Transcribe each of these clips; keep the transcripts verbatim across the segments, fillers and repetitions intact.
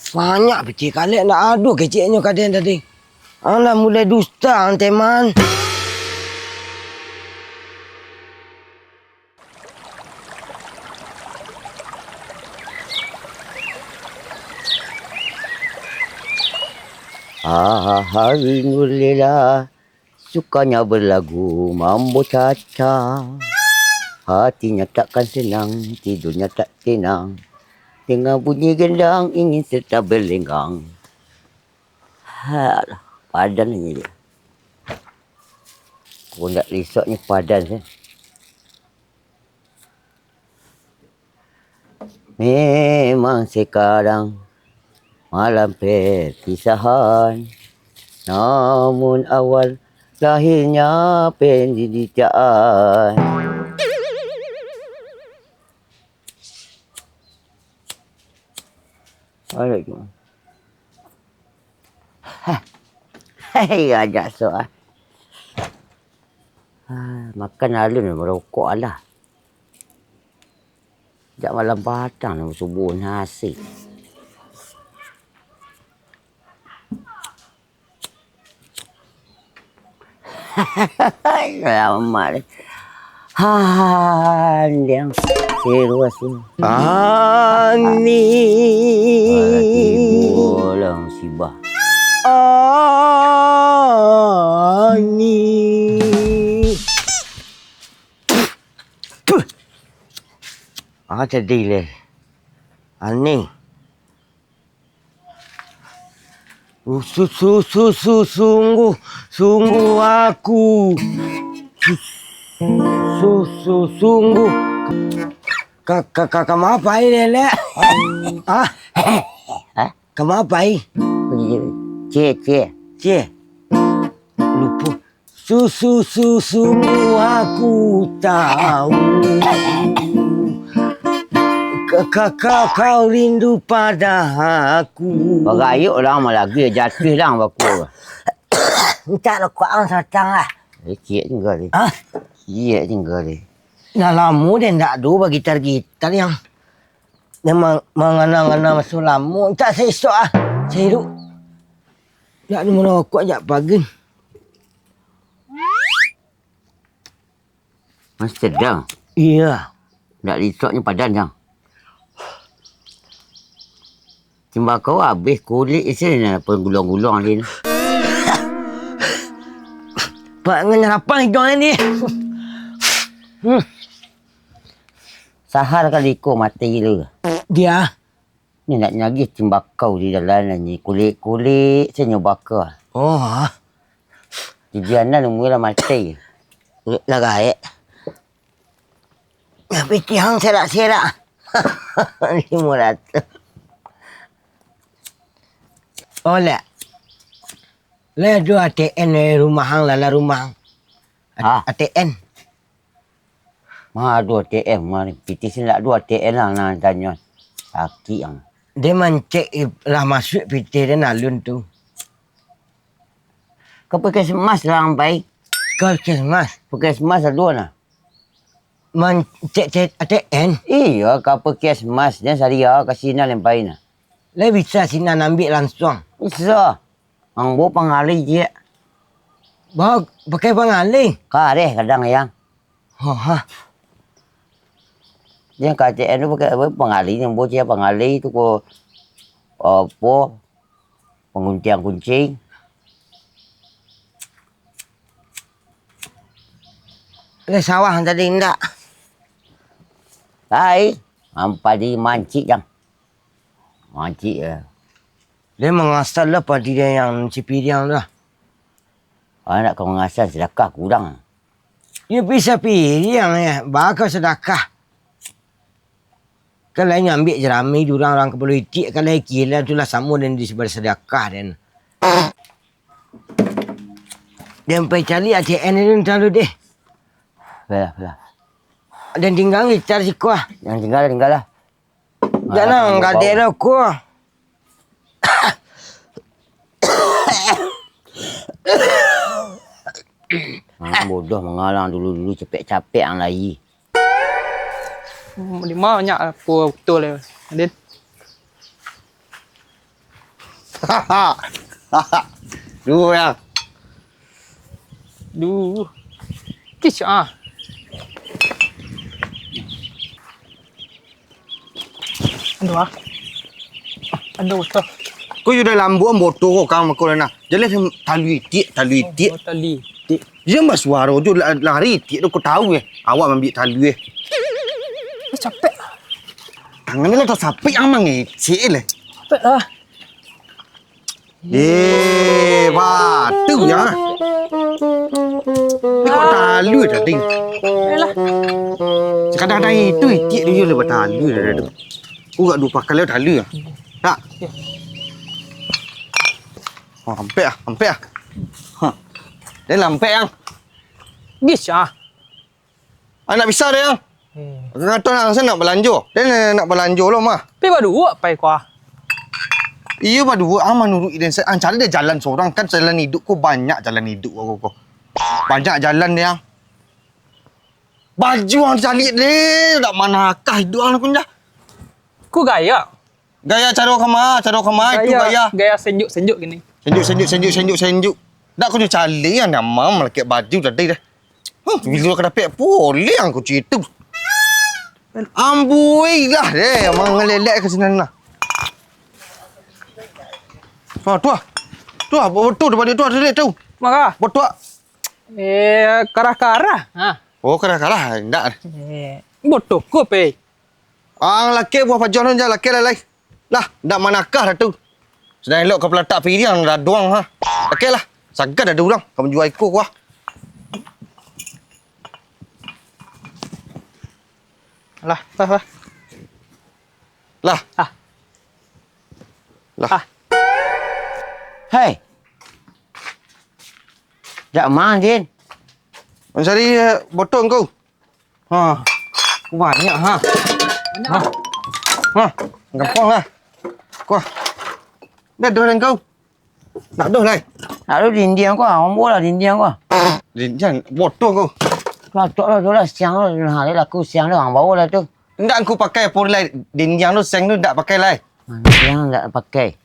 Banyak pitih kalek, ndak ado keceknyo kaden tadi. Ang lah mulai dusta, ang Teman. Hahaha, rindu lela, sukanya berlagu mambo caca. Hatinya takkan senang, tidurnya tak tenang. Dengar bunyi gendang, ingin serta berlenggang. Halah, padan ni dia. Kok ndak lisoknyo padan sih. Memang sekarang malam perpisahan, namun awal lahirnya penderitaan. Waalaikumsalam. Hei, ajak sok ah. Ah, makan alun, marokok alah. Jak malam patang, subuh nasi. Lamak deh. Handiang. Serius ni. Ani. Pulang sibah. Ani. Ah, jadi leh. Ani. Su-, su-, su-, su-, sungguh, sungguh aku. Su-, su-, su-, sungguh. Ka, ka, ka, ka ma pai, Lelek? Hah? Hah? Ka ma pai? Cie, cie. Cie. Lupo. Su-, su-, su-, sungguh aku tahu. Ka, ka, ka, kau rindu pada aku. Bagayok lah, amak lagi jatuah lah, baku. Mintak rokok ang satang lah. Eh, ciek tinggal ni. Hah? Ciek tinggal ni. Dah lamo deh ndak ado bagitar-gitar yang, yang mang-, mangana-ngana maso lamo. Mintak saisok ah. Sairuk. Ndak ado marokok jak pagi. Masih sedang? Iyo. Ndak lisoknyo padan, Jang. Timbakau abih, kulik isi ni, pagulung-gulung ni. Pak, nganyarapan hidung ni. Hmm. Sahar kali ko mati lu. Dia. Ni nak nyagih timbakau di dalam ni, kulik-kulik sajo baka. Oh, ah. Di dianan umua lah mati. Lah gaek. Tapi tihang serak-serak. Limo ratus. Oh, lek. Lek ado A T M dari rumah ang, lah, lah rumah ang. A-, Ah. A T M. Ma ado A T M, ma ni. Pitih sini ndak ado A T M lah, nan tanyo. Sakik ang. Dia mancek i-, lah masuak pitih dia nalun tu. Ka puskesmas lah ang pai. Ka puskesmas? Puskesmas ado nah. Mancek-cek A T M? Iyo, ka puskesmas. Jan sadia ka sinan lah ang pai nah. Lai bisa sinan ambiak lansuang? Bisa. Ambo pangalih ciek. Ba-, pakai pangalih? Kareh kadang, Yang. Hah, hah. Yang K T M tu pakai apa, pangalih, ambo ciek pangalih tu ko, apo, panguntiang kuncing. Lai sawah tadi indak? Lai, ampa di mancik, Jang. Mancik, ya. Dia mangasal lah padi dia yang sipiriang tu lah. Ah, nak kau mangasal, sadakah kurang. Dia pi sapiriang, ya, baka sadakah. Kan lain ambiak jarami di urang-urang kapalo itik, kan lain kira tu lah samo dan di sadakah dan. Dia pai cari A T M tu entah lu deh. Lah, lah. Dan tinggal gitar siko ah. Yang tinggal, tinggal lah. Jangan gadek lo ko. Ah, bodoh mangalang dulu-dulu, capek-capek ang lai. Hmm, di ma banyak apo betul yo, Din? Haha. Duo, Yang. Duo. Kis, ah. Aduh, ah. Aduh, botoh. Ko yo dah lambuak botoh ko, Kang, mako nah. Jaleh talua itiak, talua itiak. Oh, talua itiak. Jan basuaro jo, la-, lari itiak tu, ko tahu eh. Awak maambiak talua eh. Ih, capek. Tangan ni lah tasapik, ang mangecek leh. Capek lah. Eh, batu ya. Ni kok talua tadi? Alah. Sakadang-kadang itu itiak dia le batalua dah tu. Urak duo pakai le talua. Tak. Oh, ampek ah, ampek ah. Ha. Dia lampek yang. Bis ah. Anak bisa deh, yang. Hmm. Kata nak, rasa nak balanjo. Dia nak, nak balanjo lo mah. Tapi baduo pai ko ah. Iyo, baduo, ah, manuruik den. Ang cari deh jalan sorang, kan jalan iduik ko banyak jalan iduik ko, ko. Banyak jalan deh, ang. Baju ang cari deh, dak manakah iduik ang ko dah. Ku gaya. Gaya caro kama, caro kama itu gaya. Gaya senjuk-senjuk gini. Senjuk, senjuk, senjuk, senjuk, senjuk. Dak ko nyo cari ang, amang malakek baju tadi deh. Huh, bilo ka dapek pulang kucing itu. Amboi lah deh, mangalelek ka sinan lah. Ha, tu ah. Tu ah, botoh tu, tu, tu. Manga? Botoh. Eh, karah-karah. Ha. Oh, karah-karah, indak. Eh, botoh ko, Pe. Ang lakek buah pajuang tu, jan lakek lai-lai. Lah, ndak manakah dah tu. Sadang elok ka palatak piriang, daduang, ha. Lakek lah, sagan ado urang ka manjua iko ko, ha. Lah, lah, lah. Lah. Ah. Lah. Ah. Hei. Jak ma, Din? Mancari, eh, botoh ko. Ha, banyak, ha. Banyak, ha. Ha, gampang lah. Kuah. Dah doh dan kau. Nak doh lai. Nak doh dindiang kuah, ambo lah dindiang kuah. Dindiang, botoh kau. Cocok lah tu lah, siang tu, nah, dia laku siang tu, ang bawa lah tu. Ndak aku pakai pun lai, dindiang tu, seng tu ndak pakai lai. Mana siang ndak pakai?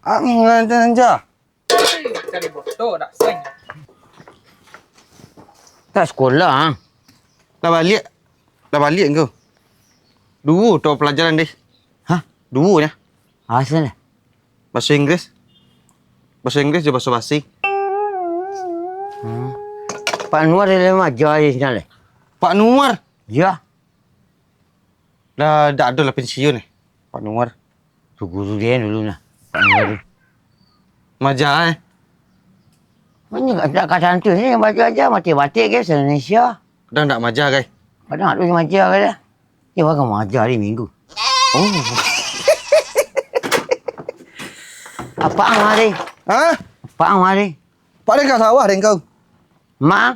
Ah, ngajar-ngajar. Cari boto, dak seng. Tak sekolah, ah. Lah baliak. Lah baliak engkau. Duo tau pelajaran deh. Hah? Duo nyo. Apo sajo? Baso Inggris. Baso Inggris jo baso basi. Hmm. Pak Nuar ado maja di sinan lai? Pak Nuar? Iyo. Lah, dak ado lah pensiun eh, Pak Nuar. Tu guru dia dulu nah. Maja, eh. Banyak dak ka santuih ni, baca aja matematik ke, Indonesia. Kadang dak maja, kai. Kadang dak maja, kai dah. Dia orang maja hari Minggu. Oh. Apa ang hari? Hah? Apa ang hari? Pak, dia ka sawah, deh, kau. Ma?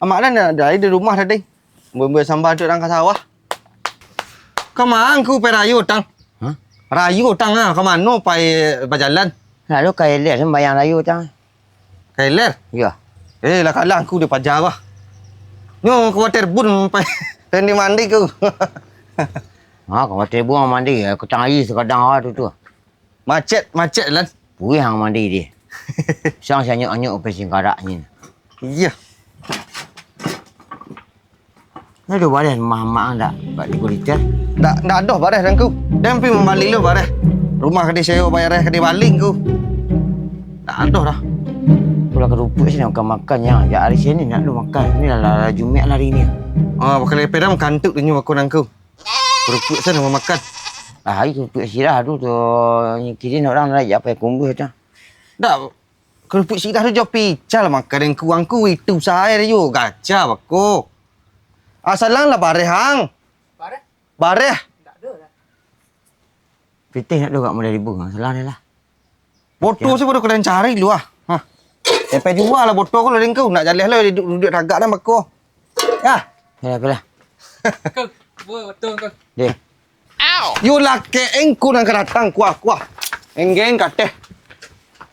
Amak nan dari di rumah tadi. Bumbui sambal tu urang ka sawah. Ka ma angku pai rayo tang? Hah? Rayo tang ah, ka mano pai bajalan? Lalu ka ilir sambayang rayo tang. Ka ilir? Iyo. Eh, lah kalah angku di paja bah. Nyo ka waterbun pai. Tadi mandi ku. Ha, ka waterbun mandi, kutang aia sakadang awak tu tu. Macet, macet, Lan. Puih ang mandi deh. Sang si anyok-anyok upai singkarak nyo. Iyo. Ado bareh rumah amak ang dak, Pak Gurita? Dak, dak ado bareh dangku. Den pi mambali lo bareh. Rumah ka disewa, bareh ka dibali ngku. Dak ado dah. Pulang ka rupuak sini makan-makan nyo. Jak ari Senin nak lo makan. Iko lah, lah Jumaik lah ari ni. Ah, bakal lepeh dah makan tu nyo bako nangku. Kerupuak sana mamakan. Ah, itu kerupuak sirah tu, tu. Kirin orang lah, jak pai kumbuah tu. Dak, kerupuak sirah tu jo pical makan dengku angku itu sae yo, gaca bako. Asalang lah bareh ang. Bareh? Bareh. Dak ado lah. Pitih nak dua model ibu, salah dia lah. Boto se baru kalian cari lu ah. Hah. Sampai jua lah boto ko lah dengku. Nak jaleh lah duduk, duduk tagak dah bako. Yah. Yalah, apalah. Kau, boto kau. Deh. Yo lakek engku nan ka datang, kuah, kuah. Enggeng kateh.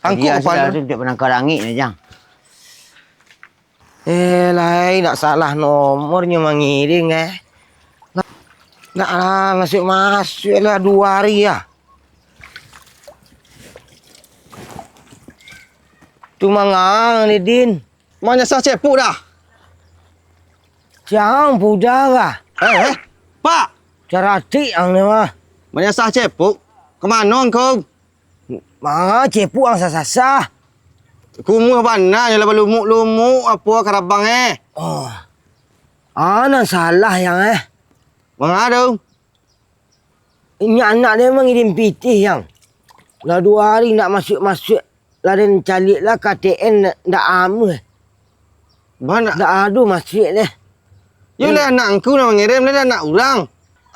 Angku dia kepala. Sudah tu duduk panangka langik ni, Jang. Eh, lai, dak salah nomornyo mangiring, eh. Nak, nak lah, masuak-masuak lah duo ari lah. Tu mangang ni, Din. Manyasah cepuk dah. Cang pudah lah. Eh, eh. Pak. Caratik ang ni mah. Manyasah cepuk. Ka mano angkau? Ma, cepuk ang sasah-sasah. Kumuah bana nyo lah balumuk-lumuk apo karabang eh. Oh. Ah, nan salah yang eh. Manga tu? Inyo anak den mangirim pitih, Yang. Lah duo ari ndak masuak-masuak, lah den caliak lah ka A T M ndak, ndak amuah. Bah, nak Ndak ado masuak deh. Yo lah anak angku nan mangirim, lah anak urang.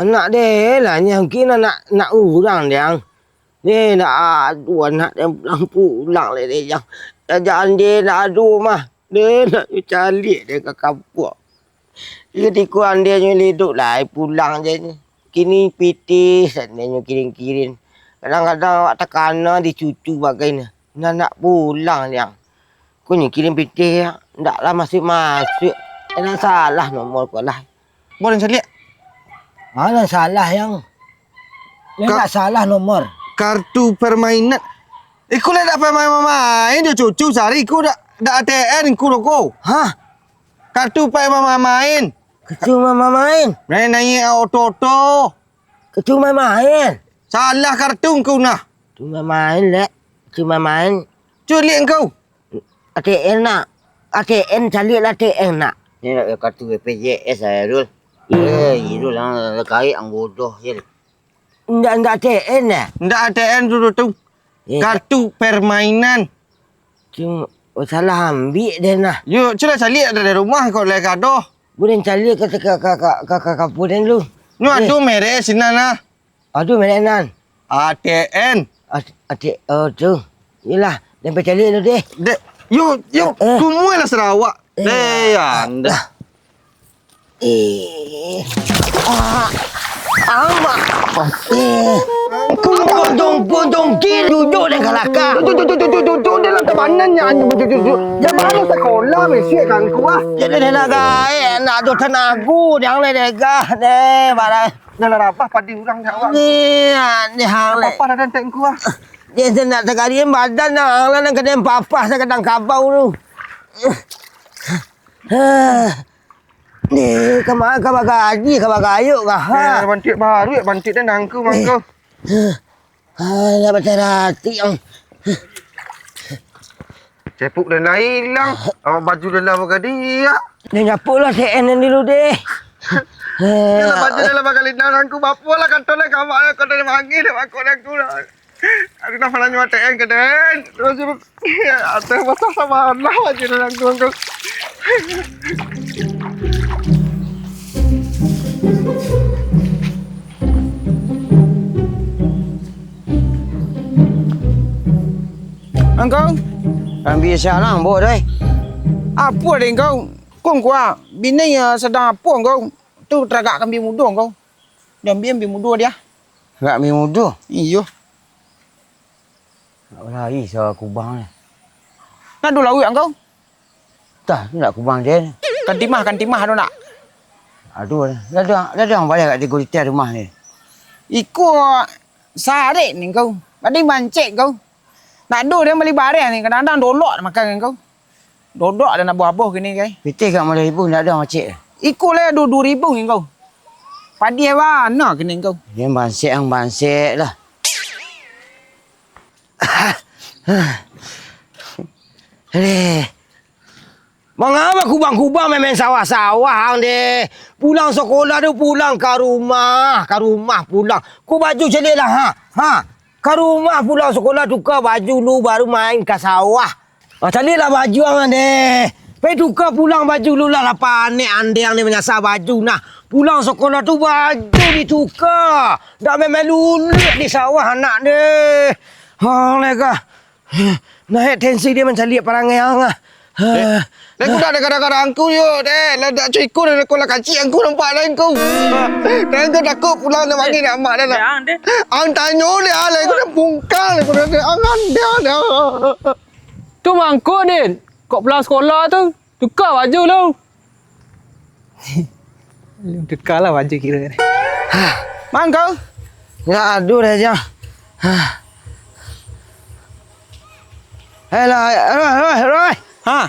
Anak deh lah, nyo mungkin anak, anak urang deh, Yang. Deh, ndak ado anak den pulang-pulang lai deh, Yang. Jajan deh ndak ado mah. Deh, nak caliak deh ka kampuang. Iyo, tiko andeh nyo ledok lai pulang je nyo. Kini pitih sajo nyo kirin-kirin. Kadang-kadang awak takana di cucu bagai nyo. Nan nak pulang, Yang. Ko nyo kirin pitih, ndak lah masuak-masuak. Nan salah nomor ko lah. Bo den caliak. Ah, nan salah, Yang. Nan Ka-, ndak salah nomor. Kartu permainan. Iko lah dak pernah main-main jo cucu sehari, iko dak, dak A T M iko doko. Hah? Kartu pai main-main. Kartu main-main. Main naiak oto-oto. Kartu main-main. Salah kartu ngku nah. Tu main-main, Lek. Tu main-main. Culik ngku. A T M nak. A T M caliak lah A T M nak. Ni nak kartu B P J S lah, Rul. Eh, Rul, lah kaik ang bodoh je. Ndak, ndak A T M dah? Ndak A T M tu, tu, tu. Eh, Kartu permainan. Cuma, oh, salah ambiak den lah. Yo, culah caliak dari rumah kok lai kadoh. Buliah caliak ka, ka, ka, ka, ka, ka kampung den lu. Nyo ado merek sinan lah. Ado merek nan. A T N. A T, oh, tu. Iyolah, den pacaliak lu deh. Dek, yo, yo, Eh. kumuai lah Sarawak. Eh, Deh, ya, anda. Eh. Ah. Amak. Eh. Kumpul tungkul tungkil duduk dan kalakar. Duduk, duduk, duduk, duduk, duduk, dia lantak banan nya, anjing, duduk, duduk. Dia baru sekolah, mesik kangku, ah. Jadi dia nak gaek, nak tu tenagu, dia oleh degah, deh, barang. Dah lah rabah padi urang dah awak. Ni, ah, ni hang leh. Apa dah dentek kangku, ah? Dia tu nak tagarian badan, hang lah nak kena papah, nak kadang kabau tu. Ni, kama ka bagaji, ka bagayuk kah? Eh, bantik baru, eh, bantik dan nangku, mangko. Ah, nak bacarati, ang. Cepuk dan lah hilang. Awak baju dan lah bagadiak. Dia nyapu lah C N N dulu deh. Dia lah baju dan lah bagalindang, nangku. Bapo lah kantor lah, kamak lah, kau dah manggil, dah bakok nangku lah. Aku dah pernah nyawa T N ke, Den? Terus, terus. Ateh basah sabalah aja dalam tungku. Angkau? Ambiak salang, Bok, dai. Apo dek engkau? Kong kuah, bini, eh, sadang apo engkau? Tu taragak kambing mudo engkau. Diambiak kambing mudo dia. Taragak kambing mudo? Iyo. Nak balari sa kubang ni. Nak ado lauik angkau? Tah, nak kubang je ni. Kantimah, kantimah ado nak? Ado, ladang, ladang baleh kat di gurita rumah ni. Iko sarik ni kau. Tadi mancek kau. Nak ado dia bali bareh ni, kadang-kadang dolok makan kau. Dodok ado nak buah-buah kini kai. Pitih kat maleh ibu ndak ado macik. Iko lah duo, duo ribu ni kau. Padiah bana kini kau. Dia bansek ang bansek lah. Leh. Mangapa kubang-kubang main-main sawah-sawah ang deh? Pulang sekolah tu pulang ka rumah, ka rumah pulang. Ku baju caliak lah, ha? Ha? Ka rumah pulang sekolah tuka baju lu baru main ka sawah. Ah, caliaklah baju ang deh. Pai tuka pulang baju lu lah, lah panek andeh ang deh manyasah baju nah. Pulang sekolah tu baju dituka. Dak main-main luluak di sawah anak deh. Hang leh kah. Naik tensi dia mancaliak parangai ang ah. Dek, dek, kuda dek kadang-kadang angku yo, dek. Lah dak cuy ku, dek, lah kacik angku nampak lah angku. Dek, angku takut pulang nak panggil nak mak dah lah. Dek, ang, dek. Ang tanyo dek, ah, lah, aku dah bungkal, aku dah, dek, ang, dek, dek. Tu mangko, Din. Kok pulang sekolah tu, tuka baju lu. Lu tuka lah baju kira ni. Hah. Mangko. Ndak ado dah, Jang. Hah. Eh, lah, Roy, Roy, Roy. Ha?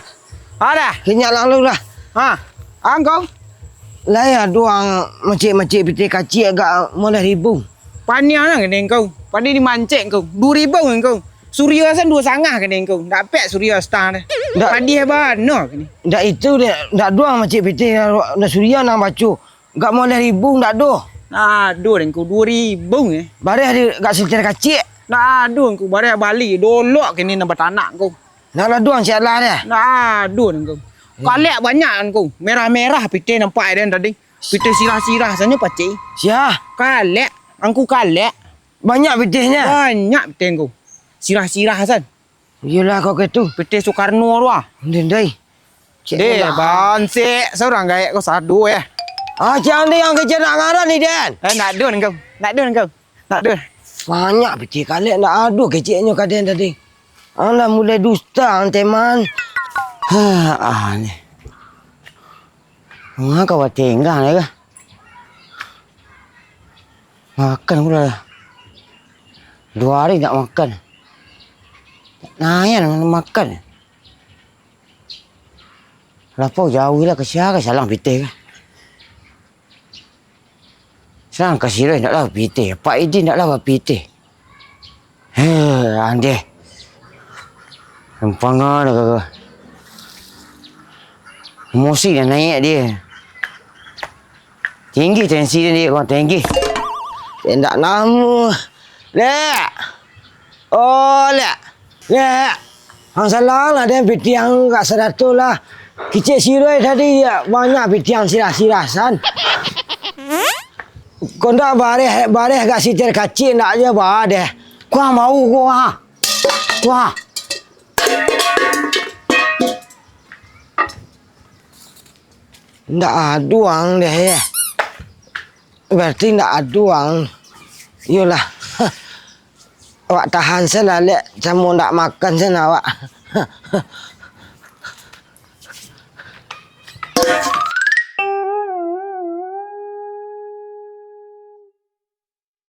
Ada? Kinyak lalu lah. Ha? Angkau? Lai aduang macik-macik pitih kaciak agak moleh ribu. Paniah lah kene engkau. Paniah dimancek engkau. Duo ribu engkau. Suria san duo sangah kene engkau. Ndak pek suria setang dah. Ndak. Padiah bana kene. Ndak itu deh, ndak aduang macik pitih, ndak suria nan baco. Gak moleh ribu ndak doh. Nah, aduh, engkau duo ribu, eh. Bareh di gak siliter kaciak. Nah, aduh, engkau bareh bali, dolok kini nan batanak engkau. Nak laduang sialah deh. Nah, aduh, engkau. Kalek banyak engkau. Merah-merah pitih nampak den tadi. Pitih sirah-sirah sanyo pacik. Siah? Kalek, angku kalek. Banyak pitihnyo? Banyak pitih engkau. Sirah-sirah san. Iyolah kau ke tu. Pitih Soekarno tu ah. Ndai, ndai. Cek Deh, lah. Bansek, seorang gaek kau sadu eh. Ah, cang deh yang kecil nak ngaran ni, Den. Eh, nak dun kau. Nak dun kau. Nak dun. Banyak pitih kalek nak adu keceknyo ka Den tadi. Alah mulai dusta ang teman. Ha, ah ni. Manga kau tinggal ni kah? Makan pula lah. Duo hari ndak makan. Nayan makan. Lapau jauah lah, ka sia ka salang pitih ka. Salang ka Siroi ndak lah pitih. Pak Idin ndak lah pitih. Heh, andeh. Lempangan ka. Emosi dah naik dia. Tinggi tensi dia, kawan, tinggi. Indak namuah. Lek. Oh, lek. Lek. Ang salah lah, den pitih ang gak sarato lah. Kicik Siroi tadi, ya, banyak pitih ang sirah-sirah san. Kau ndak bareh, bareh gak siter kacik ndak aja ba deh. Kuah mau kuah. Kuah. Ndak aduang deh, ya. Berarti ndak aduang. Iyolah. Awak tahan salah, lek. Samo ndak makan salah awak.